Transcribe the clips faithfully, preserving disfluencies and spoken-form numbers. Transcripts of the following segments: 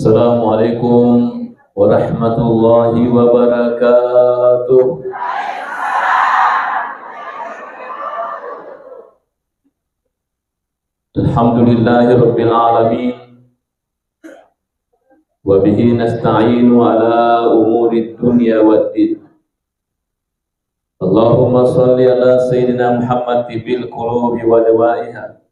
Assalamualaikum warahmatullahi wabarakatuh. Alhamdulillahi rabbil alamin. Wa bihi nasta'inu ala umuri dunya waddin. Allahumma salli ala sayyidina Muhammad tibbil qulubi wa dawaiha,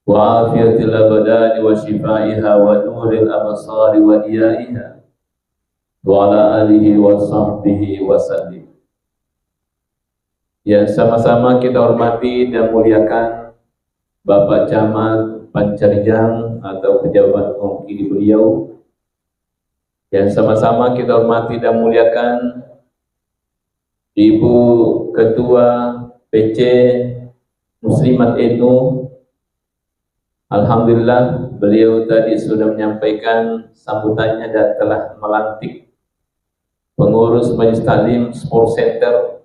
wa afiyatil abdani wa shifaiha, wa nuril absari wa diyaiha, wa ala alihi wa sahbihi wa sallim. Yang sama-sama kita hormati dan muliakan Bapak Camat Pancarijang atau pejabat mewakili beliau, yang sama-sama kita hormati dan muliakan Ibu Ketua P C Muslimat N U. Alhamdulillah, beliau tadi sudah menyampaikan sambutannya dan telah melantik pengurus Majelis Taklim Sport Center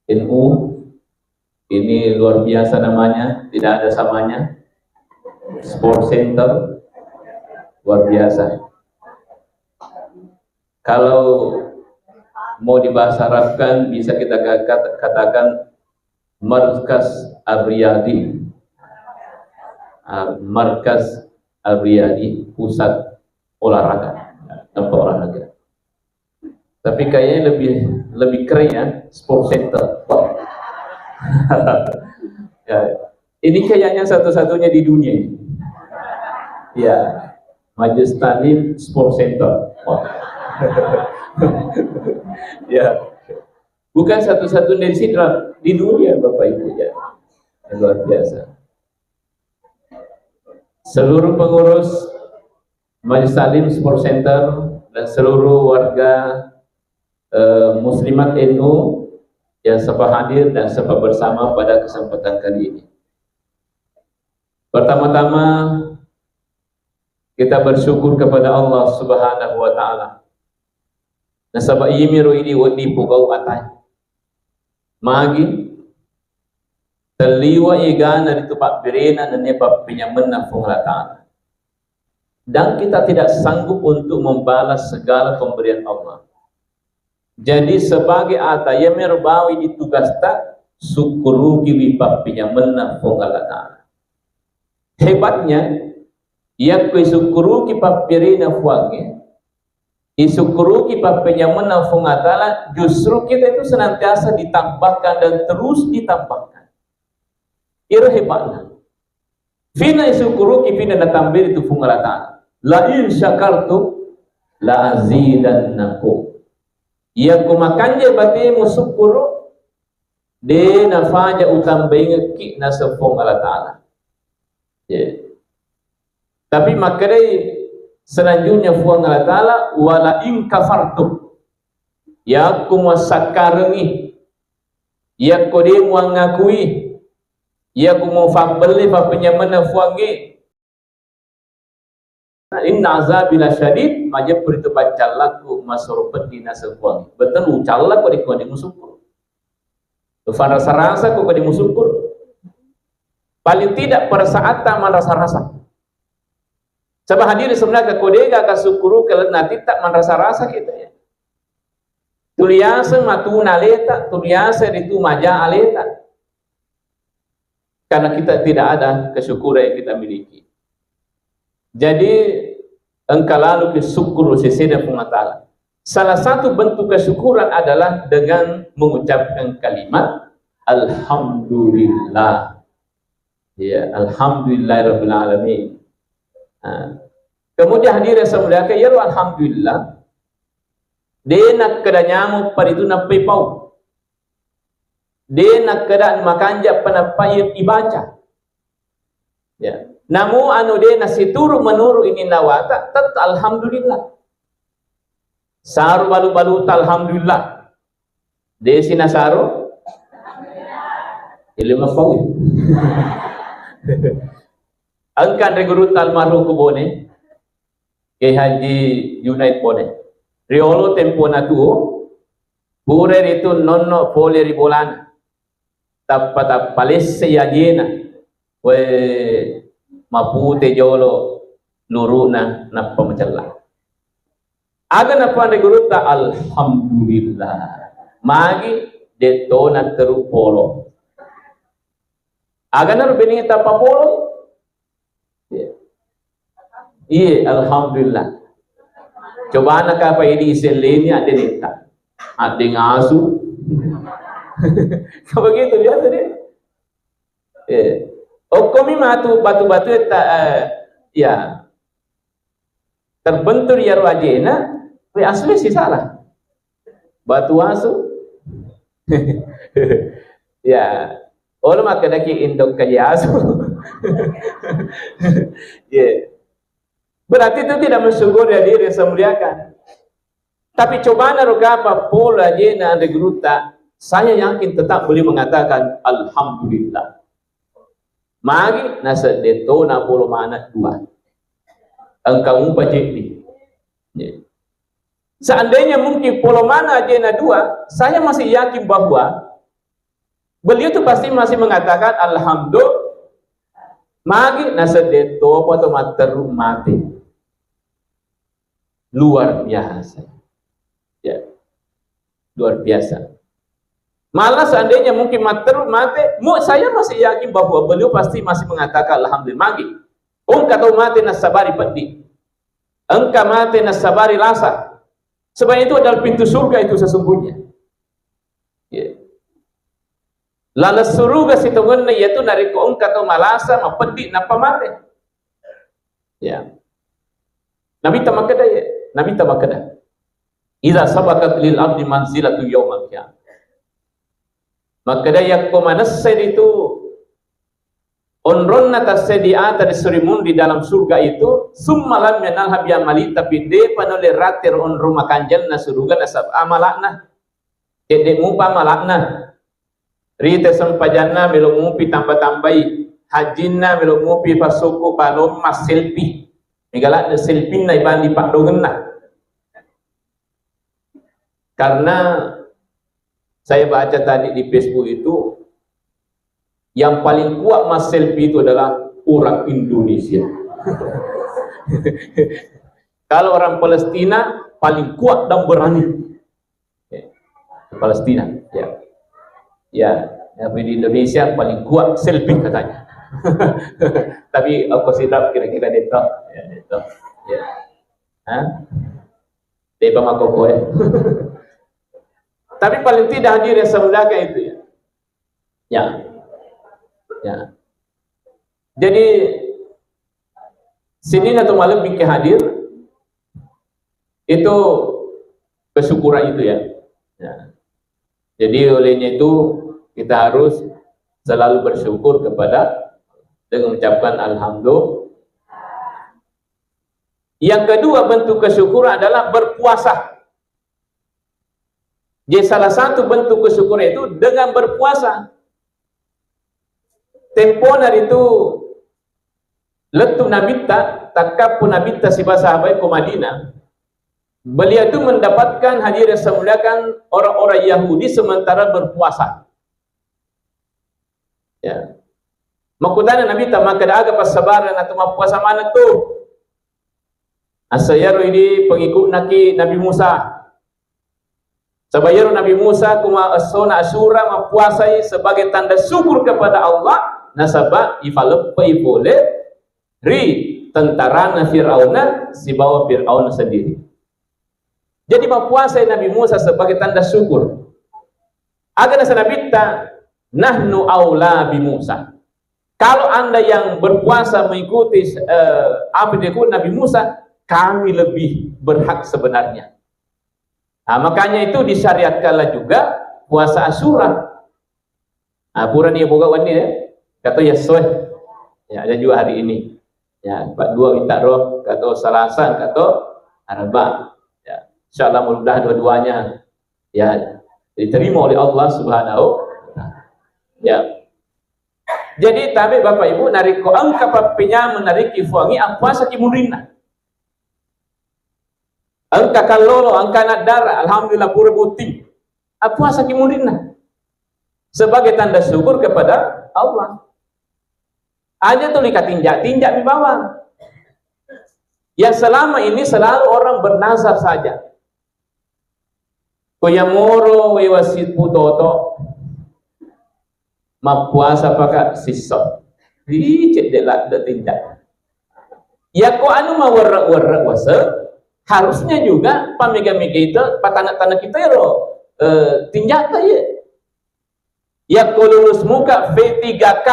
N U. Ini luar biasa namanya, tidak ada samanya. Sport Center, luar biasa. Kalau mau dibahasa Arabkan, bisa kita kata-, katakan Markas Ar-Riyadi. Ah, Markas Ar-Riyadi, pusat olahraga, tempat olahraga. Tapi kayaknya lebih, lebih keren ya, sport center. Ya, ini kayaknya satu-satunya di dunia ini. Ya, Majelis Taklim Sport Center. Ya, bukan satu-satunya di sini, di dunia, Bapak Ibu, ya. Luar biasa. Seluruh pengurus Majelis Taklim Sport Center dan seluruh warga, eh, muslimat N U yang sempat hadir dan sempat bersama pada kesempatan kali ini. Pertama-tama, kita bersyukur kepada Allah Subhanahu wa Ta'ala. Nasaba iyamiro idi wedding pogau atai. Magi? Telliwa egana ritu pabbirena nennia pappenyamenna Puang Allah Ta'ala. Dan kita tidak sanggup untuk membalas segala pemberian Allah. Jadi sebagai ata, iyamiro bawi ditugasta, sukkurukiwi pappenyamenna Puang Allah Ta'ala. Hebatnya, yakko isukkuruki pabbirena Puangnge, isukkuruki pappenyamenna Puang Allah Ta'ala, justru kita itu senantiasa ditambahkan dan terus ditambahkan. Iro hebatna. Fina isukkuruki, fina natambai itu Puang Allah Ta'ala. La in syakartum la azidannakum. Yakko makanja batemu sukkuru, de nafaja utambaingekki naseng Puang Allah Ta'ala. Ya. Tapi makkedai selanjutnya Puang Allah Ta'ala, wala in kafartum. Yakko muassakkarengi, yakko de muangakui, yakko mufabbelle pappenyamenna Puangnge, inna azabi lasyadid, majeppu ritu paccallakku masoro peddi naseng Puang. Betul, ucallakko di kode musukkuru. Fanrasa-rasa ko kode musukkuru. Paling tidak perasaanta manrasa-rasa. Coba hadir sebenarnya ko dega kasukkuruki lalenna atitta manrasa-rasa kita ya. Tuliaseng matuna aleta, tuliaseng ritu maja aleta. Karena kita tidak ada kesyukuran yang kita miliki. Jadi, engka lalu ke syukur sesena Puang Allah Ta'ala. Salah satu bentuk kesyukuran adalah dengan mengucapkan kalimat Alhamdulillah. Ya, Alhamdulillahirabbil alamin. Nah, kemudian hadirin yang saya muliakan, ya Alhamdulillah. De nakkeda nyameng paritu nappai pau. De nakkeda makanja pa nappai ibaca. Ya. Namu anu de nasituru menuru ini nawata, tetap alhamdulillah. Saru balu-balu alhamdulillah. De sinasaru. Ilmu pau. Engka ri guru almarhum ku Bone. Kiai Haji Junaid Bone. Riolo tempona tuo, pura ritu nonno pole ri bolana. Tappa-tappa lesse ajena. We mapute jolo. luru'na, nappa macella. Aga napanre gurutta? Alhamdulillah. Magi? De'to natteru polo. Aga naro benengetta papolo? Iya. Iya, alhamdulillah. Cobana kapa idi iselleni addenetta. Adde ngasu. Kan begitu biasa deh. Eh, okkomi matu batu-batu etta, eh, ya. Terbentur iyaro ajena, we asu si salah. Batu asu. Ya. Olo makkedaki indok kaji asu. Ya. Berarti itu tidak mensyukuri, hadirin yang saya muliakan. Tapi cobana ro kapa polo ajena anre gurutta, saya yakin tetap beliau mengatakan, "Alhamdulillah." Magi? Nasedde to napolo mana dua. Engka mupa ceddi. Ya. Seandainya mungkin polo mana ajena dua, saya masih yakin bahwa beliau tuh pasti masih mengatakan, "Alhamdulillah." Magi? Nasedde to apa to matteru mate. Luar biasa. Ya. Luar biasa. Malah seandainya mungkin matteru mate, mu-, saya masih yakin bahwa beliau pasti masih mengatakan, "Alhamdulillah." Magi? Engka tau mate nassabari peddi. Engka mate nassabari lasa. Sebab itu adalah pintu surga itu sesungguhnya. Ya. Laleng suruga sitongenna iyatu narekko engka tau malasa, mapeddi, nappa mate. Ya. Nabitta makkeda, ya. Nabitta makkeda, "Idza sabaqat lil abdi manzilatu yaumal qiyamah." Makkeda, yakko manessai ritu onronna tassedi ata di surimun di dalam surga itu, summa lam yanalha bi amali, tapi depa nulle rate ro onrong makanjanna suruga nasaba amala'na. Cedde mupa amala'na. Rite sempajanna melo mupi tamba-tambai, hajinna melo mupi pasukku balong masselfie. Mega ladde selfie-na ibandi paddogenna. Karena saya baca tadi di Facebook itu, yang paling kuat masselfie itu adalah orang Indonesia. Kalau orang Palestina paling kuat dan berani. Ya. Palestina, ya. Ya, tapi di Indonesia paling kuat selfie katanya. Tapi aku sidap kira-kira deto. Ya, deto. Ya. Hah? Depa makoko, ya. Tapi paling tidak, hadirin yang saya muliakan, itu, ya. Ya. Ya. Jadi, sininna to malebbi ke hadir, itu kesyukuran itu, ya. Ya. Jadi, olehnya itu kita harus selalu bersyukur kepada, dengan mengucapkan alhamdulillah. Yang kedua bentuk kesyukuran adalah berpuasa. Jadi salah satu bentuk kesyukuran itu dengan berpuasa. Tempona ritu lettu Nabitta, takkappu Nabitta sibawa sahabat ko Madinah, beliau itu mendapatkan, hadirin yang saya muliakan, orang-orang Yahudi sementara berpuasa. Ya. Makkutana Nabitta, "Makkeda aga passabarenna tu mappuasa maneng tu?" Asa iyaro idi pengikutnaki Nabi Musa. Saba iyaro Nabi Musa kuma essona Asyura mappuasai sebagai tanda syukur kepada Allah, nasaba ifaleppai pole ri tentarana Fir'auna sibawa Fir'aun sendiri. Jadi mappuasai Nabi Musa sebagai tanda syukur. Aga nasa Nabitta, "Nahnu aula bi Musa." Kalau Anda yang berpuasa mengikuti, eh, apa yang dilakukan Nabi Musa, kami lebih berhak sebenarnya. Nah, makanya itu disyariatkanlah juga puasa Asyura. Nah, purani boga wenni, ya. Kato ya soe. Ya, ada juga hari ini. Ya, Pak dua minta roh, kato Salasa, kato Araba. Ya, insya Allah mudah dua-duanya, ya, diterima oleh Allah Subhanahu wa Ta'ala. Ya. Jadi, tabe Bapak Ibu, narekko engka pappenyameng nariki fuangi, appuasaki munrinna. Engka kallolo, engka anak dara, alhamdulillah pura botting. Appuasaki munrinna. Sebagai tanda syukur kepada Allah. Aja tuli katinja-tinja mi bawang. Yang selama ini selalu orang bernazar saja. Ko yamoro wewa siputoto, mappuasa paka sisso. Ih, cedde ladde tinja. Yakko anu mawerre-werre wase, harusnya juga pamega-mega itu, patana-tana kita ya lo, eh, tinjata ya. Yakko lulus muka V tiga K,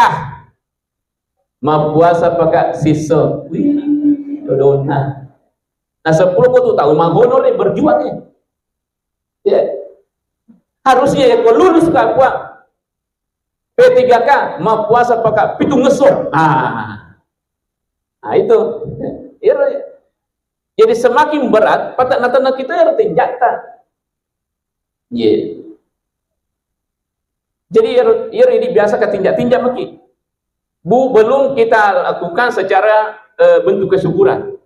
mappuasa paka sisso. Wih, dodona. Nah, sepuluh ko tu tahu magono le berjuang ya. Ya. Harusnya yakko lulus ka puang V tiga K, mappuasa paka pitung ngesso. Ah. Nah, itu. Iro. Jadi semakin berat, patana-tana kita ya tinjata. Iya. Jadi iro, iro ini biasa ketinjak-tinjak maki. Bu, belum kita lakukan secara, eh, bentuk kesyukuran.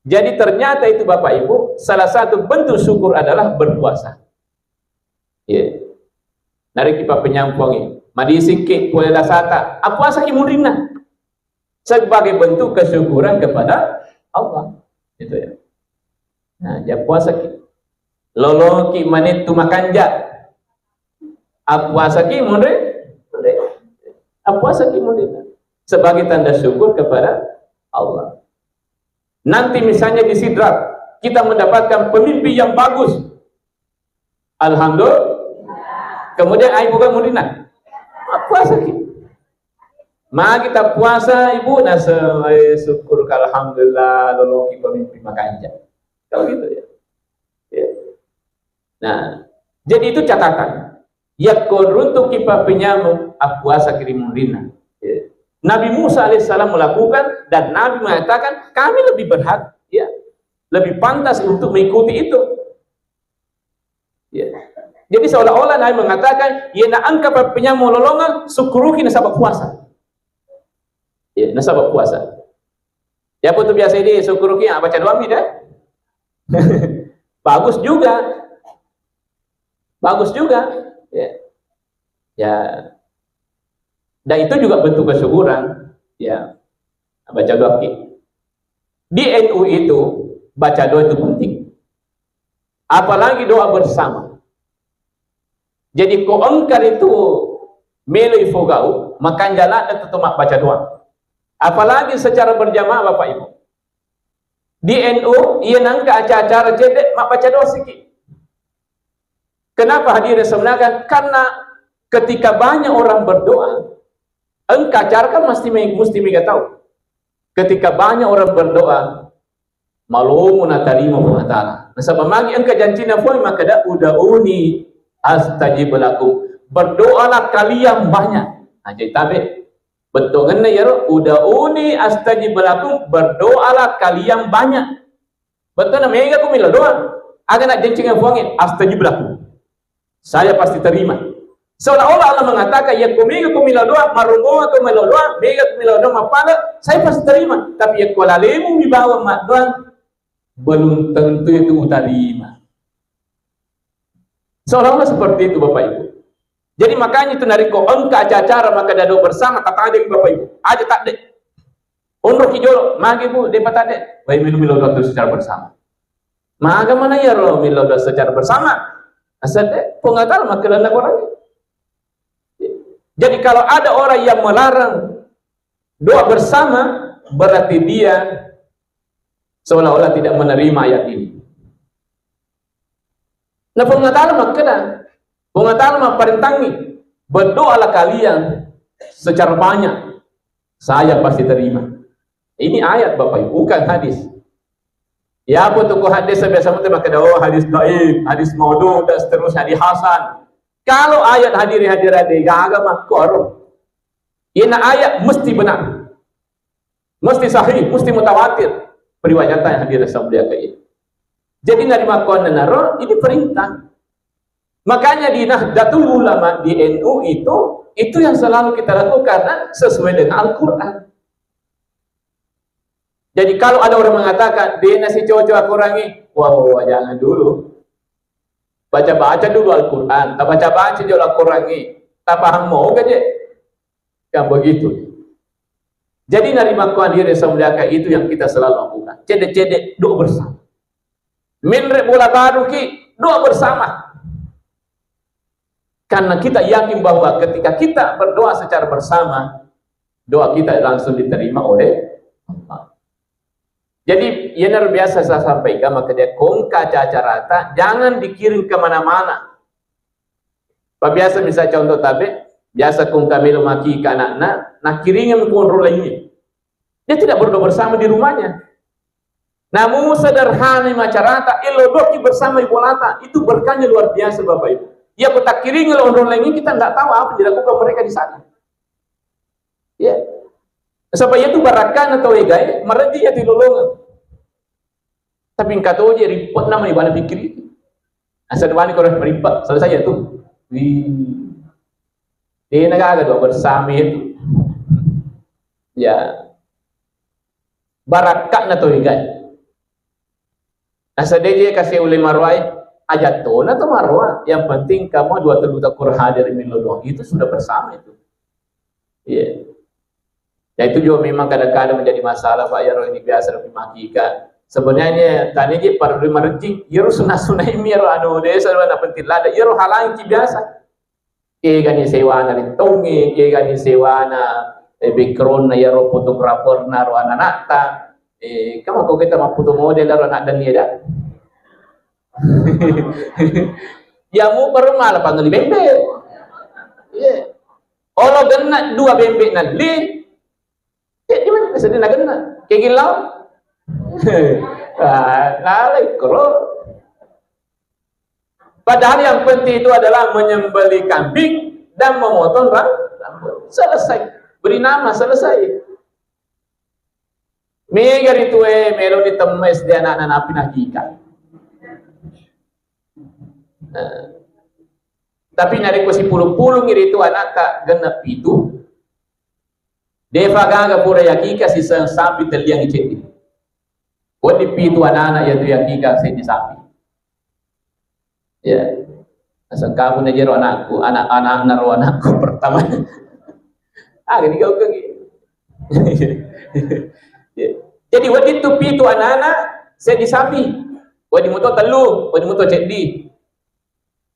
Jadi ternyata itu Bapak Ibu, salah satu bentuk syukur adalah berpuasa. Iya. Nari ki pappenyampuangi. Madising ki pole lasata. Appuasa ki munrinna. Sebagai bentuk kesyukuran kepada Allah. Gitu ya. Nah, ya puasa ki. Lolo ki manettu makanja. Appuasa ki munri. Appuasa ki munri. Sebagai tanda syukur kepada Allah. Nanti misalnya di Sidrap, kita mendapatkan pemimpin yang bagus. Alhamdulillah. Kemudian ai bukan munrinna. Puasa ki. Magi tappuasa, Ibu, nasa, eh, syukur, alhamdulillah, loloki pemimpin makanja. Kalau gitu ya. Ya. Nah, jadi itu catatan. Yakko runtuki pappenyameng, appuasa ki ri munrinna. Ya. Nabi Musa alaihissalam melakukan dan Nabi mengatakan, "Kami lebih berhak, ya, lebih pantas untuk mengikuti itu." Ya. Jadi seolah-olah Nabi mengatakan, "Iya na engka pappenyameng lolongeng, syukuruki nasaba puasa." Ya, nasaba puasa. Ya, apa tu biasa ini syukuruki, ah, baca doa mi deh. Bagus juga. Bagus juga. Ya. Ya. Dan itu juga bentuk kesyukuran. Ya. Baca doa ki. Di N U itu, baca doa itu penting. Apalagi doa bersama. Jadi, ko engka itu melo ifogau, makanja ladde tu mabbaca doa. Apalagi secara berjamaah, Bapak Ibu. Di N U, iya nangka acara-acara cedde, mabbaca doa siki. Kenapa hadirin sebenarnya? Karena ketika banyak orang berdoa, engka acara kan mesti me-, mesti mega tahu. Ketika banyak orang berdoa, malomo natarima Puang Allah Ta'ala. Nasaba magi engka jancinna Puang, makkeda, "Ud'uni astajib lakum." Berdoalah kalian banyak. Nah, jadi tabe. Bettuanna iyaro, "Ud'uni astajib lakum." Berdoalah kalian banyak. Bettuanna mega ku melo doa. Aga najjancinga Puangnge, "Astajib lakum." Saya pasti terima. Seolah-olah Allah mengatakan, "Yakko mega ko melo doa, marungoa ko melo doa, mega ko melo doa mappale, saya pasti terima. Tapi yakko lalemu mi bawang maddoa, belum tentu itu utarima." Seolah-olah seperti itu, Bapak Ibu. Jadi makanya itu narekko engka acara-acara makkeda doa bersama, tatadeng Bapak Ibu. Aja tadde. Onroki jolo, magi Bu, depa tadde. Wai melo melo doa secara bersama. Maga mana iyaro melo doa secara bersama? Asal de, Puang Allah Ta'ala makkelenna Quran. Jadi kalau ada orang yang melarang doa bersama, berarti dia seolah-olah tidak menerima ayat ini. Nah, Puang Allah Ta'ala makkeda, Puang Allah Ta'ala mapparentangi, "Berdoalah kalian secara banyak, saya pasti terima." Ini ayat, Bapak Ibu, bukan hadis. Ya, apa tu ko hadis biasa mesti makkeda, "Oh, hadis dhaif, hadis maudhu, dan seterusnya, hadis hasan." Kalau ayat, hadirin hadirat, degaga makkoro. Iyana ayat mesti benar. Mesti sahih, mesti mutawatir. Periwayatan yang hadir sampai ke ini. Jadi, nari makkuannanaro, ini perintah. Makanya di Nahdlatul Ulama di N U itu, itu yang selalu kita lakukan karena sesuai dengan Al-Quran. Jadi kalau ada orang mengatakan, "De' nasi cocok Al-Quran ini," wah, wah, wah, jangan dulu. Baca-baca dulu Al-Quran, tak baca-baca dulu Al-Quran ini. Tak paham mau gak, je? Kan begitu. Jadi, narimakko hadirin yang saya muliakan, itu yang kita selalu lakukan. Cedde-cedde doa bersama. Menre bola baru ki, doa bersama. Karena kita yakin bahwa ketika kita berdoa secara bersama, doa kita langsung diterima oleh Allah. Jadi, yang biasa saya sampaikan, maka dia kongka cacarata, jangan dikirim kemana-mana. Pak biasa, misal contoh tabe, biasa kongka melo maki ke anakna, nakiringeng konro lainnya. Dia tidak berdoa bersama di rumahnya. Namun sederhana macarata, elo doki bersama ibolata, itu berkahnya luar biasa, Bapak Ibu. Ya, kota kiring lo onrong lainnya, kita nggak tahu apa yang dilakukan mereka di sana. Ya. Sebab itu barakana tau egae, mereji ya tilolongan. Tapi engka toje rippek nama ibana pikiri. Asal wani koro rippek, selesai ya tuh. Wih. Dia gaga doa bersama itu. Ya. Barakka'na to rigae. Nasaddeje kasi ule maroae, aja tona to maroa, yang penting kamu dua telu takur hadir milo doang, itu sudah bersama itu. Iya. Ya, itu juga memang kadang-kadang menjadi masalah, Pak, ya, roh ini biasa lebih makika. Sebenarnya tadi je parlu marejing, ya, roh sunah-sunah ini, ya, roh anu desa, roh anak penting lada, ya, roh halangi biasa. Kegani sewana rintongnge, kegani sewana, eh, background-na iyaro fotografer-na ro ananatta. Eh, kama ko kita mapputu model ro anak dan eda. Ya mu baru malah panggil bembe. Iya. Olo genna dua bembe nalli. Jadi mana sedih na genna. Kegin lao. Ah, nalai kro. Padahal yang penting itu adalah menyembelih kambing dan memotong ram-, rambut. Selesai. Beri nama, selesai. Mega ritue melo ditemme S D anak-anak napi nakika. Nah. Tapi narekko sipulung-pulung iritu anakta genep pitu, defa gaga pura yakika siseng sapi telliang ceddi. Wedding pitu anak-anak yatu yakika seddi sapi. Ya. Nasengkamu na jero anakku, anak-anak naro anakku pertama. Ah, gini kau kegi. Ya. Jadi wedding tu pitu anak-anak seddi sapi. Wedding muto tellu, wedding muto ceddi.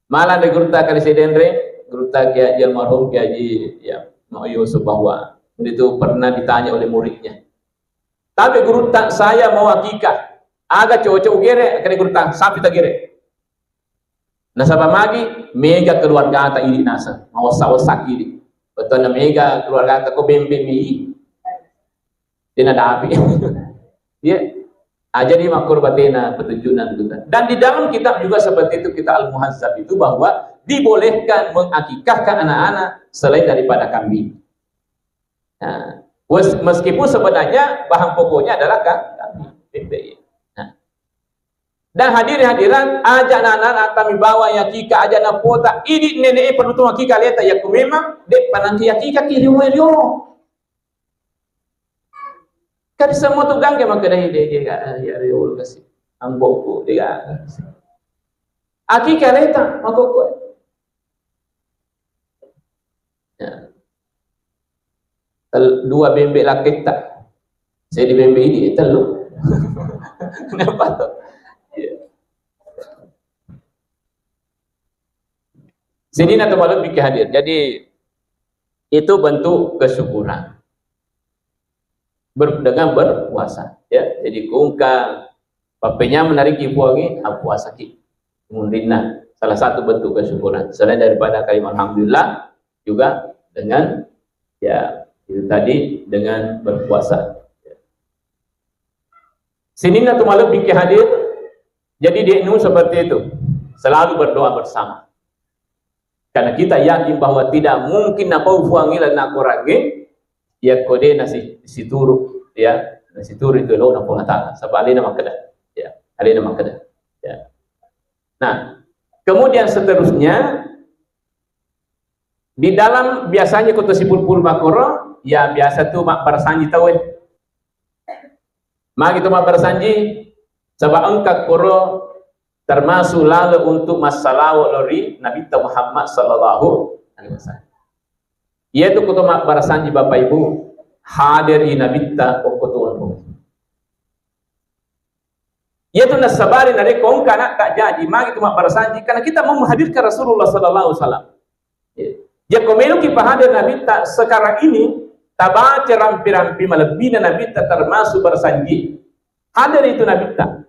Malang ri gurutta Kali Sedenre, gurutta Kiai Haji almarhum Kiai Haji, ya, Muhammad Yusuf bahwa itu pernah ditanya oleh muridnya. Tapi gurutta, saya mau akikah, aga cocok ugere? Kene gurutta, sapi tagere. Nasaba magi, mega keluargata idi naseng, mawessa-wessa idi. Betulna mega keluargata ko bembe mi. Dena dapi. Ya. Ah, jadi makkur batena petunjukna itu. Dan di dalam kitab juga seperti itu, kitab Al-Muhazzab itu, bahwa dibolehkan mengakikahkan anak-anak selain daripada kambing. Nah, wes-, meskipun sebenarnya bahan pokoknya adalah ka-, kambing, bebek. Nah. Dan hadirin hadirat, aja anak-anak tami bawa yakika, aja napota, idi nene e perlu tu akika leta, ya ku memang, dek panangki yakika kiri wae rio. Kan semua tu gangge makkeda, "Ih, de, de, ga, ya, riolo kasi. Amboku, de, ga, kasi." Aki kaleta, makokko. Ya. Tel-, dua bembe laketta. Saya di bembe ini, tellu. Kenapa tuh? Ya. Sininna to malebbiki hadir. Jadi, itu bentuk kesyukuran. Ber-, dengan berpuasa, ya. Jadi, ku engka pappenyameng nariki puangnge, ah, puasaki. Munrinna, salah satu bentuk kesyukuran. Selain daripada kalimat alhamdulillah, juga dengan, ya, itu tadi, dengan berpuasa. Sininna tu malebbiki hadir, jadi de'nu seperti itu. Selalu berdoa bersama. Karena kita yakin bahwa tidak mungkin napau Puang ila nakorangnge, yakko de nasi-, situru, ya, nasituru itu elona Puang Allah Ta'ala. Sebab alena makkeda, ya, alena makkeda, ya. Nah, kemudian seterusnya, di dalam biasanya ko to sipulpul makkoro, ya, biasa tu mabbarasanji tauwe. Magi to mabbarasanji, saba engka koro termasuk laleng untuk massalawa lao ri Nabitta Muhammad sallallahu alaihi wasallam. Iyatu ko to mabbarasanji, Bapak Ibu, haderi Nabitta okko tuonrong. Iyatu nassabari narekko engka anatta jaji, magi tu mabbarassanji, karena kita mau menghadirkan Rasulullah sallallahu alaihi wasallam. Iya. Yakko meloki pahadir Nabitta sekarang ini, tabaca rampi-rampi malebbina Nabitta termasuk barassanji. Hadir itu Nabitta.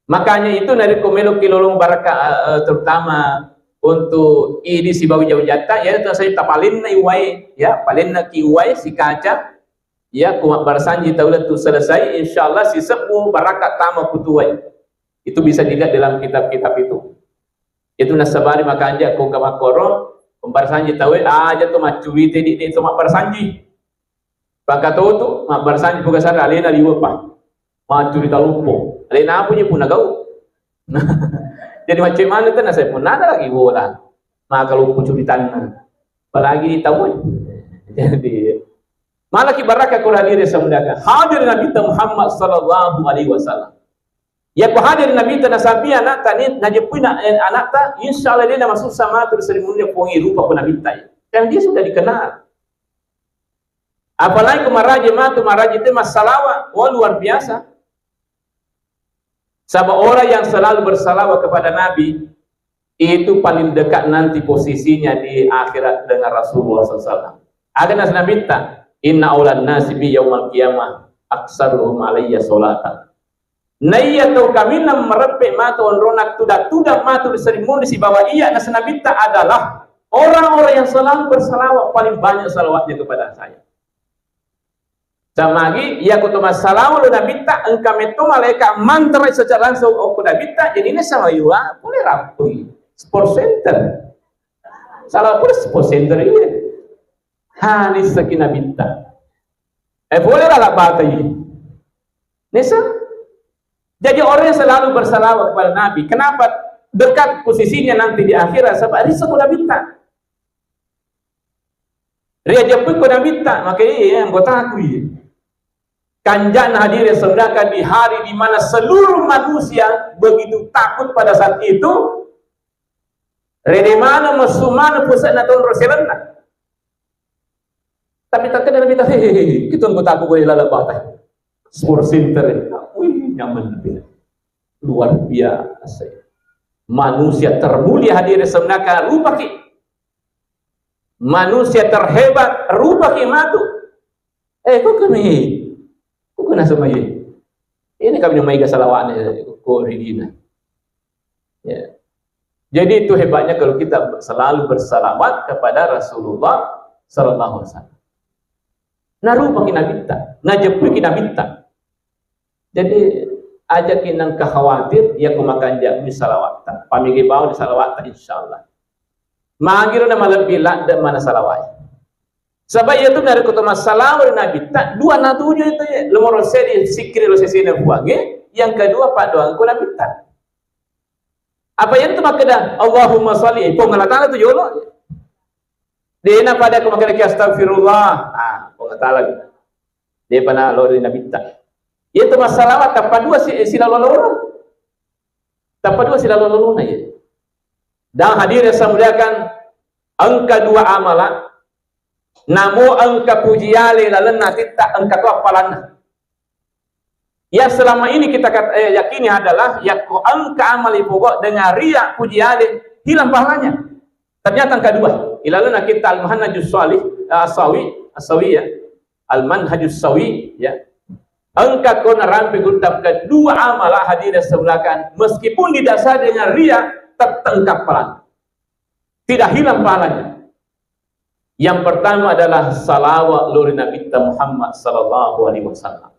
Makanya itu narekko meloki lolong baraka, eh, terutama untuk idi sibawa jajatta, ya itu saya tapalenna iwae, ya, palenna ki iwae sikaca, ya, ku mabbarassanji tau lettu selesai, insyaallah sisebbu baraka tama kutuai. Itu bisa dilihat dalam kitab-kitab itu. Itu nassabari makanja ko kamakkoro, mabbarassanji tauwe, aja to maccurita di, di to mabbarassanji. Pakatotu, mabbarassanji puga sara alena liwe pa. Maccurita loppo. Alena apa je puna gau. Jadi macam mana tu nasai pun ada lagi bola. Maka loppo curitanna. Apalagi tahu. Jadi malaki baraka ko hadir semudakan. Hadir Nabi Muhammad sallallahu alaihi wasallam. Ya ko hadir Nabi ta nasabi anatta ni najepui na, eh, anatta, insya Allah dia nama susah matu di serimunnya pongi rupa ko Nabi ta. Dan dia sudah dikenal. Apalagi ko maraji matu, maraji te massalawa, wah, luar biasa. Sebab orang yang selalu bersalawat kepada Nabi itu paling dekat nanti posisinya di akhirat dengan Rasulullah sallallahu alaihi wasallam. Ada nas Nabi ta, inna aulan nasi bi yaumal qiyamah aksaruhum alayya salatan. Naiya tau kaminang mareppe matu onrona tuda-tuda matu ri serimunri sibawa iya, naseng Nabitta adalah orang-orang yang selalu bersalawat, paling banyak salawatnya kepada saya. Samagi, iya ko to massalawa lo Nabitta, engka metto malaika mantra secara langsung okko Nabitta, jadi ini sama yua, boleh rapi. Sport center. Salah pun sport center ini. Ha, nissaki Nabitta. Eh, boleh lah, lah batai. Nisa? Jadi orang yang selalu bersalawat kepada Nabi, kenapa dekat posisinya nanti di akhirat? Sebab risa ko Nabitta. Ria jeppu ko Nabitta, maka iya, anggotaku iya. Kanjana hadir yang saudara di hari di mana seluruh manusia begitu takut pada saat itu, rede mana, messu mana pusat na tonro selenna. Tapi tak kena Nabi, hehehe, kita anggotaku boleh lalap batai. Sport center, wih, nyaman lebih. Luar biasa. Manusia termulia hadir sebenarnya rupa ki. Manusia terhebat rupa ki matu. Eh, kok kami? Kok kena sama ye? Ini kami nama iga salawatnya, kok ridina. Ya. Jadi itu hebatnya kalau kita selalu bersalawat kepada Rasulullah sallallahu alaihi wasallam. Narupa ki Nabitta, najeppu ki Nabitta. Jadi aja ki nengka khawatir, iya ko makanjak mi salawatta. Pamigi bawang di salawatta, insyaallah. Magiro na malebbi ladde mana salawai. Sebab iya tu narekko to massalawa ri Nabitta, dua natuju itu ya. Nomor sedi sikkiri lo sesena Puangnge, yang kedua paddoang ko Nabitta. Apa yang tu makkeda, Allahumma salli, eh, Puang Allah Ta'ala tu jolo. Dena pada ko makkeda ki astagfirullah. Ah, Puang Allah Ta'ala. Dia pernah lo ri Nabitta. Iya tu massalawa tappa dua si, silalo loro. Tappa dua silalo lorona iya. Dan hadir yang saya muliakan, engka dua amala, namo engka puji ale lalenna atitta, engka to appalanna. Yang selama ini kita kat-, eh, yakini adalah yakko engka amal ipogo dengan riya, puji ale, hilang pahalanya. Ternyata engka dua. Ilalenna kitta Al-Manhajus Salih, eh, As-Sawi, As-Sawi ya. Al-Manhajus Sawi ya. Engka ko narampe gurutta kedua amala hadir yang saya muliakan, meskipun didasari dengan riya, tetap engka pahalanya. Tidak hilang pahalanya. Yang pertama adalah salawat lori Nabi Muhammad sallallahu alaihi wasallam.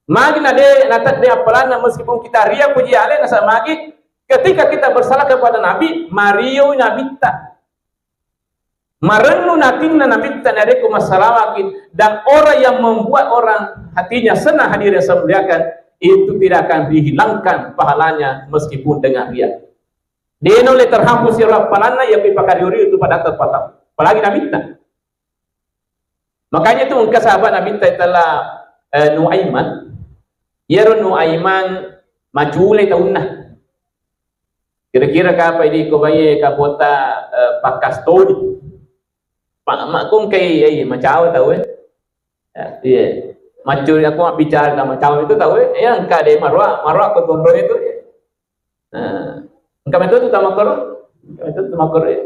Magi na de, na tedde appalanna meskipun kita ria puji ale, nasaba magi ketika kita bersalah kepada Nabi, mario Nabitta. Marennu natinna Nabitta narekko massalawaki, dan orang yang membuat orang hatinya senang hadir yang saya muliakan, itu tidak akan dihilangkan pahalanya meskipun dengan ria. Dena ulle terhapus iyaro appalanna iya ipakario-rio tu pada terpatah. Apalagi Nabitta. Makanya tu engka sahabat Nabitta itella, eh, Nuaiman. Iyaro Nuaiman macule taunna. Kira-kira kapai di ko baye kapota, eh, pakkastoni. Pa-, makkongkai, iya, iya, macawa tau, eh. Ya, iya. Maccuri aku mabbicara sama cawa itu tau, eh. Ya, engka deh, marwa, marwa aku tonton itu. Nah, engka metode tu tamakkoro, engka metode tu tamakkoro, ya.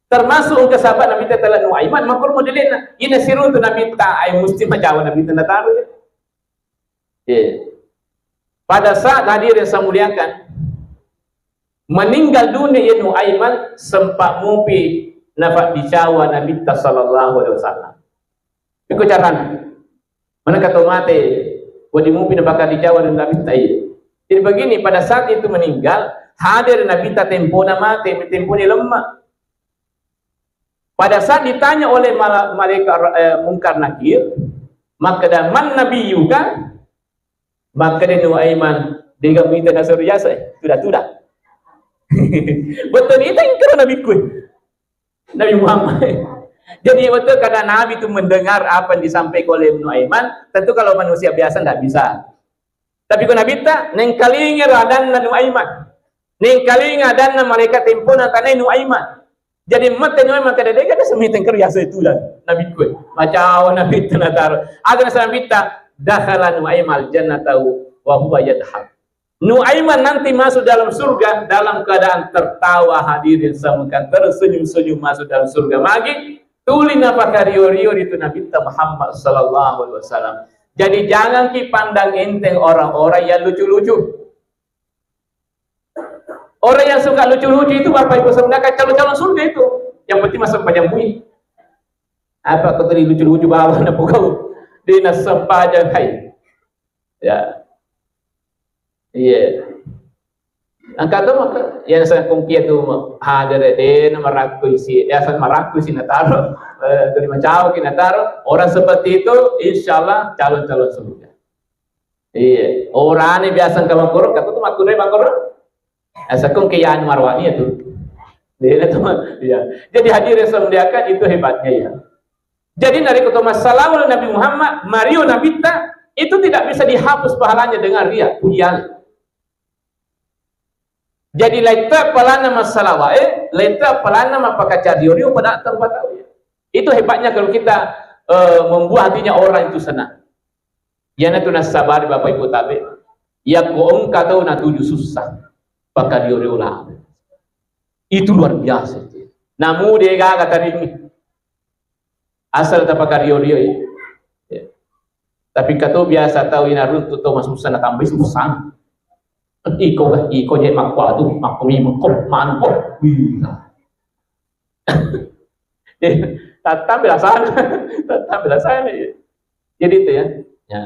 Termasuk engka sahabat Nabi ta tala Nuaiman, makkoro modelena. Ina siruntu Nabi ta, ai musti macawa Nabi ta nataro, ya. Iya. Pada saat, hadirin saya muliakan, meninggal dunia ya Nuaiman, sempat mupi nafak dicawa Nabi ta sallallahu alaihi wasallam. Iko carana. Mana kata mate, wadi mupi nafak dicawa dan Nabi ta, iya. Jadi begini, pada saat itu meninggal, hadir Nabi ta tempona mate, tempona lemah. Pada saat ditanya oleh mala-, malaikat, eh, Mungkar Nakir, makkeda, "Man nabiyyuka?" Makkeda Nuaiman, "Dega muita nasoro yase, tuda-tuda." Betul itu ingkar Nabi ku. Nabi Muhammad. Jadi betul karena Nabi itu mendengar apa yang disampaikan oleh Nuaiman, tentu kalau manusia biasa ndak bisa. Tapi ko Nabitta, nengkalinga ro adanna Nuaiman. Nengkalinga adanna malaika tempona tanai Nuaiman. Jadi mette Nuaiman kada dega ada semiteng kero yase tulang. Nabi kue. Macawa Nabitta nataro. Aga nasa Nabitta, "Dakhala Nuaiman al-jannata wa huwa yadhak." Nuaiman nanti masuk dalam surga dalam keadaan tertawa, hadirin semua, tersenyum-senyum masuk dalam surga. Magi tuli napakario-rio itu Nabitta Muhammad sallallahu alaihi wasallam. Jadi jangan ki pandang enteng orang-orang yang lucu-lucu. Orang yang suka lucu-lucu itu Bapak Ibu saudara calon-calon surga itu. Yang penting masuk pajang bui. Apa kau tadi lucu-lucu bawa anak kau? Dia nak sempajang, hai. Ya. Iya. Angka tu maka yang saya kongkia tu hadere de na marakku isi, ya saya marakku isi nataro, eh, terima cawa ki nataro. Orang seperti itu, insya Allah calon-calon surga. Iya. Orang ni biasa engka makuru, kata tu makuru, makuru. Asakung ke yani marwani itu. Iya tu, iya. Jadi hadirin saya muliakan, itu hebatnya ya. Jadi dari kota masalah Nabi Muhammad, Mario Nabitta, itu tidak bisa dihapus pahalanya dengan ria, pujian. Jadi laitta palanna massalawae, laitta palanna mappakacario-rio pada terpatau. Itu hebatnya kalau kita, eh, membuat hatinya orang itu senang. Iyanatu nassabari Bapak Ibu tabe. Yakko engka tau natuju sussa, pakario-rio lah. Itu luar biasa itu. Namu de gaga taringi. Asal tapakario-rio ya. Ya. Tapi kato biasa tau ina runtu tau masussa na tambai sussa. Iko, iko je makkuatu, makku mi mengko, manko. Wih. Tattambe lasana. Tattambe lasana, ya. Jadi itu ya. Ya.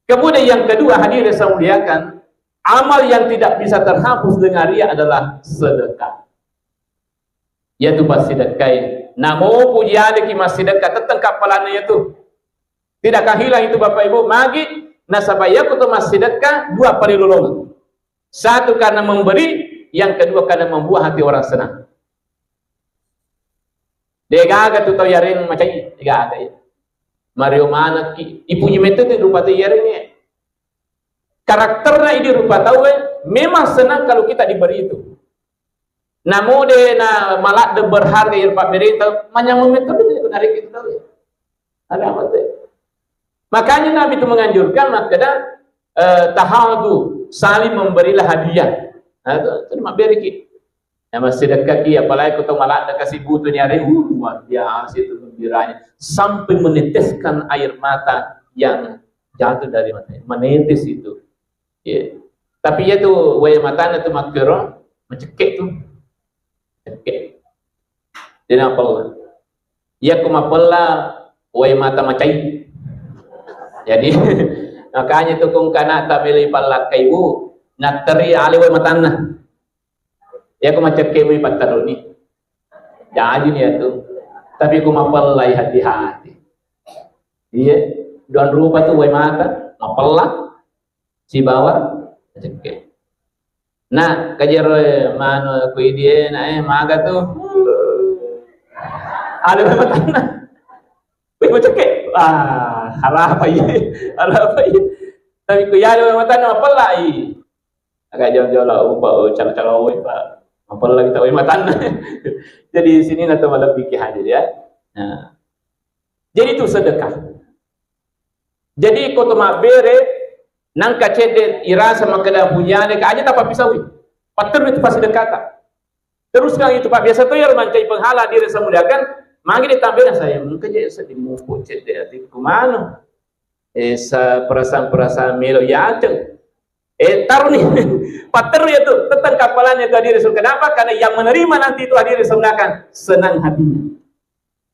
Kemudian yang kedua, hadirin saya muliakan, amal yang tidak bisa terhapus dengan ria adalah sedekah. Yaitu massidekkai. Namo pujialiki massidekka, tetteng kappalanna yaitu. Tidak akan hilang itu Bapak Ibu. Magi nasaba yakko to massidekka dua palilolongan. Satu karena memberi, yang kedua karena membuat hati orang senang. Degaga tu tau yareng macai, degaga ya. Mario manekki, ipuji metto tu rupa tu yareng ya. Karakterna idi rupa tauwe memang senang kalau kita diberi itu. Namo de na maladde berharga iyaro pabberita, manyameng metto de narekki tauwe. Ada apa tu? Makanya Nabi itu menganjurkan, makkeda, eh, tahadu, saling memberilah hadiah. Nah, itu, itu mabberiki. Ya, masih dekat ki, apalagi ko tau maladde kasi butuh ni hari, uh, luar biasa itu gembiranya. Sampai meneteskan air mata yang jatuh dari mata. Menetes itu. Ya. Tapi ya tu, wai matana tu makkero, macekke tu. Cekke. Dia apa? Iya ko mapella, wai mata macai. Jadi, makanya tu kong kana ta mele pallakkai bu, natteri ale wai matanna. Iya ko macekke mi patteruni. Jaji ni ya tu. Tapi ko mapellai hati-hati. Iya, duan rupa tu wai mata, mapella, sibawa macekke. Nah, kajero manu ku idie na eh maga tu. Ada berapa tanah? Wih, macekke. Ah, harapa iya? Harapa iya? Tapi ku iya ada berapa tanah, mapellai. Agak jauh-jauh lah, upa, oh, calo-calo, oh, Pak. Mapella kita, oh, matanna. Jadi, sini na tu malebbi ki hadir ya. Nah, jadi itu sedekah. Jadi ko to mabbere, nangka cedde irasa makkeda puji ale, ka aja tapappisaui. Patterru itu passidekkata. Teruskan itu, Pak. Biasa to iyaro mancaji penghala diri semuliakan, magi ditambahkan saya, mungkin jadi sedih mupu cedde atikku manu. Eh, sa-, perasaan-perasaan melo yaceng. Eh, taruh nih. Patterru ya tuh, tetap kapalannya itu hadirin. Kenapa? Karena yang menerima nanti itu hadirin, senang hatinya.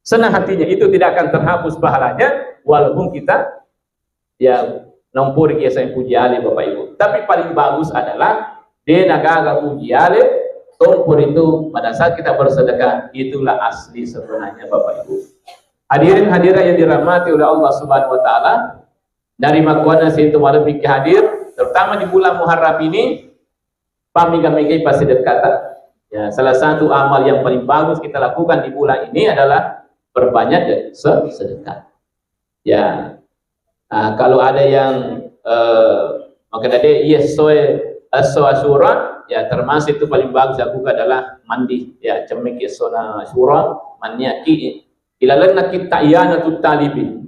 Senang hatinya, itu tidak akan terhapus pahalanya walaupun kita, ya, nampuri kiasang puji ale, Bapak Ibu. Tapi paling bagus adalah de nagaga puji ale, tompur itu pada saat kita bersedekah, itulah asli sebenarnya, Bapak Ibu. Hadirin hadirat yang dirahmati oleh Allah Subhanahu wa Ta'ala, dari makkuanna situ malam hadir, terutama di bulan Muharram ini, pamega-megai passidekkata. Ya, salah satu amal yang paling bagus kita lakukan di bulan ini adalah perbanyak de-, se-, sedekah. Ya, ah, kalau ada yang, eh, makkeda de, iya, essoe, esso Asyura, ya, termasuk itu paling bagus aku adalah mandi, ya, cemmeki essona Asyura, manniaki ilalenna kitta I'anatut Talibin.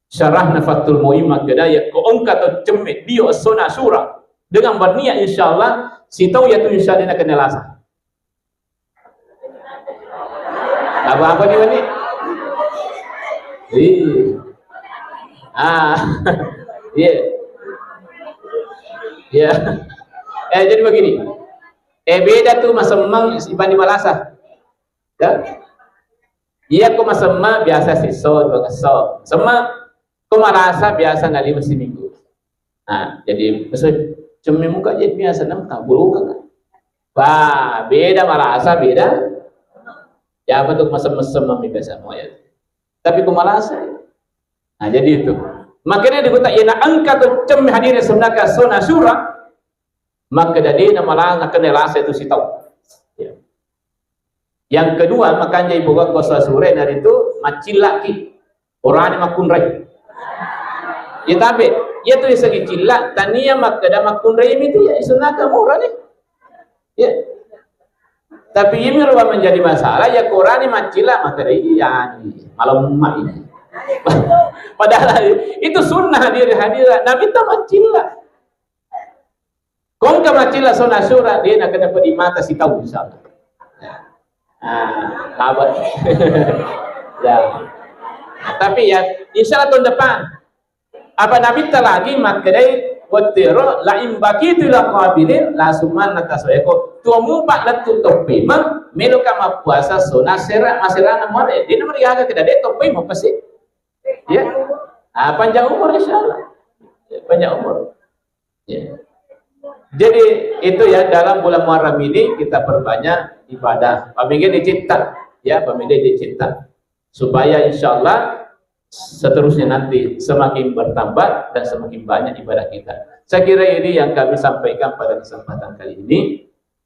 Syarahna Fathul Muin makkeda, yakko engka to cemme dio essona Asyura dengan berniat, insyaallah sitau yatu, insyaallah nakenna lasa. Apa-apa ni, Wani? Iya. Ah. Iya. Iya. Eh, jadi begini. Eh, beda tuh masemmeng dibanding malasa. Ya? Iya, ko masemma biasa siso, dua ngesso. Semma, ko malasa biasa na lima siminggu. Nah, jadi maksud cemme muka jadi biasa nam kabulukan. Wah, beda malasa, beda. Ya, apa tuh masem-masem mami biasa mau ya. Tapi ko malasa, ya. Nah, jadi itu. Makanya di kota, ya, na engka tuh cemme hadir sebenarnya sona surah. Makkeda de na mala-, nakenna lasa itu sitau. Ya. Yang kedua, makanja ibu gua kuasa sure naritu maccillaki. Orani makkunrai. Ya, tapi iya tu isengi cilla, tania makkeda makkunrai mi tu ya isunaka murah ni. Ya. Tapi ini rupa menjadi masalah, ya, korani maccilla, makkeda iya ni, malemma ini. Padahal itu sunnah hadir hadir. Nabi tak maccilla. Ko engka maccilla sona sura, de nakenna peddi mata sitau, insyaallah. Ya. Ah, sabar. Ya. Tapi ya, insyaallah tahun depan. Apa Nabitta lagi makkedai, wettero, la in baqitu ila qabilin, la asumanna tasaweko. Tuo mupa lettu toppimeng, meloka mappuasa sona sera, maserana more. De namarigaga keda de toppimeng pasti. Ya. Ah, panjang umur, insyaallah. Ya, panjang umur. Ya. Jadi itu ya, dalam bulan Muharram ini kita perbanyak ibadah. Paminggi dicipta, ya, paminggi dicipta. Supaya insyaallah seterusnya nanti semakin bertambah dan semakin banyak ibadah kita. Saya kira ini yang kami sampaikan pada kesempatan kali ini.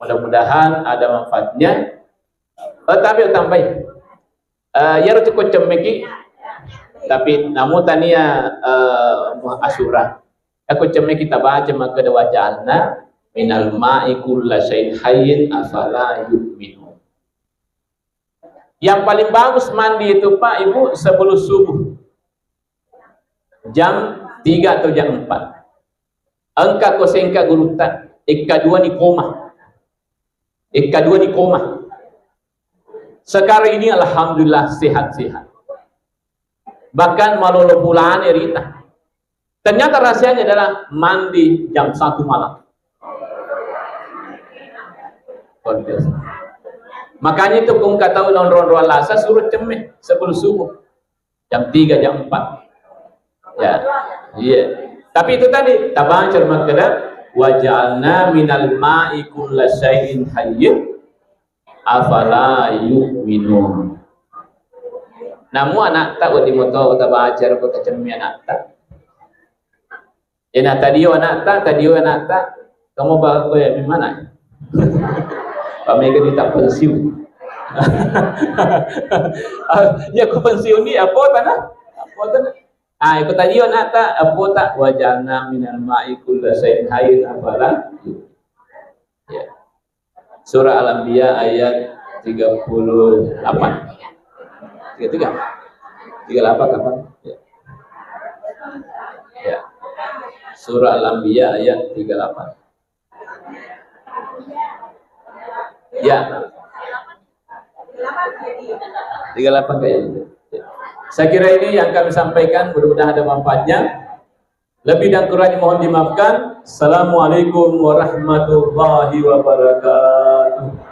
Mudah-mudahan ada manfaatnya. Eh, tapi tambahin. Eh, iyaro cukko cemmeki, tapi namu tania, eh, Asyura. Aku cemmeki tabaca makkeda, "Waja'alna minal ma'i kulla syai'in hayyin afala yu'minun." Yang paling bagus mandi itu, Pak, Ibu, sebelum subuh. Jam tiga atau jam empat. Engka ko sengka gurutta, ekka dua ni koma. Ekka dua ni koma. Sekarang ini alhamdulillah sehat-sehat. Bahkan malolo pulane rita. Ternyata rahasianya adalah mandi jam satu malam. Luar biasa. Makanya itu kung kata onrong-onrong lasa suruh cemme sebelum subuh. Jam tiga, jam empat. Ya. Iya. Tapi itu tadi, tabaca makkeda, "Waja'alna minal ma'i kulla syai'in hayyin, afala yu'minun." Namu anakta, wedding moto tabaca ko tacemmi anakta. Ena tadio anakta, tadio anakta. Kamu bawa kowe di mana? Pamega ni tak pensiun. Ya, ko pensiun ni apa tanah? Apa tanah? Ah, ko tadio anakta, apa tak? "Waja'alna minal ma'i kulla syai'in hayyin afala." Ya. Surah Al-Anbiya ayat tiga puluh delapan. Tiga tiga. Tiga delapan kapan? Ya. Ya. Surah Al-Anbiya ayat tiga delapan. Ya. Tiga delapan kayaknya. Ya. Saya kira ini yang kami sampaikan, mudah-mudahan ada manfaatnya. Lebih dan kurangnya mohon dimaafkan. Assalamualaikum warahmatullahi wabarakatuh.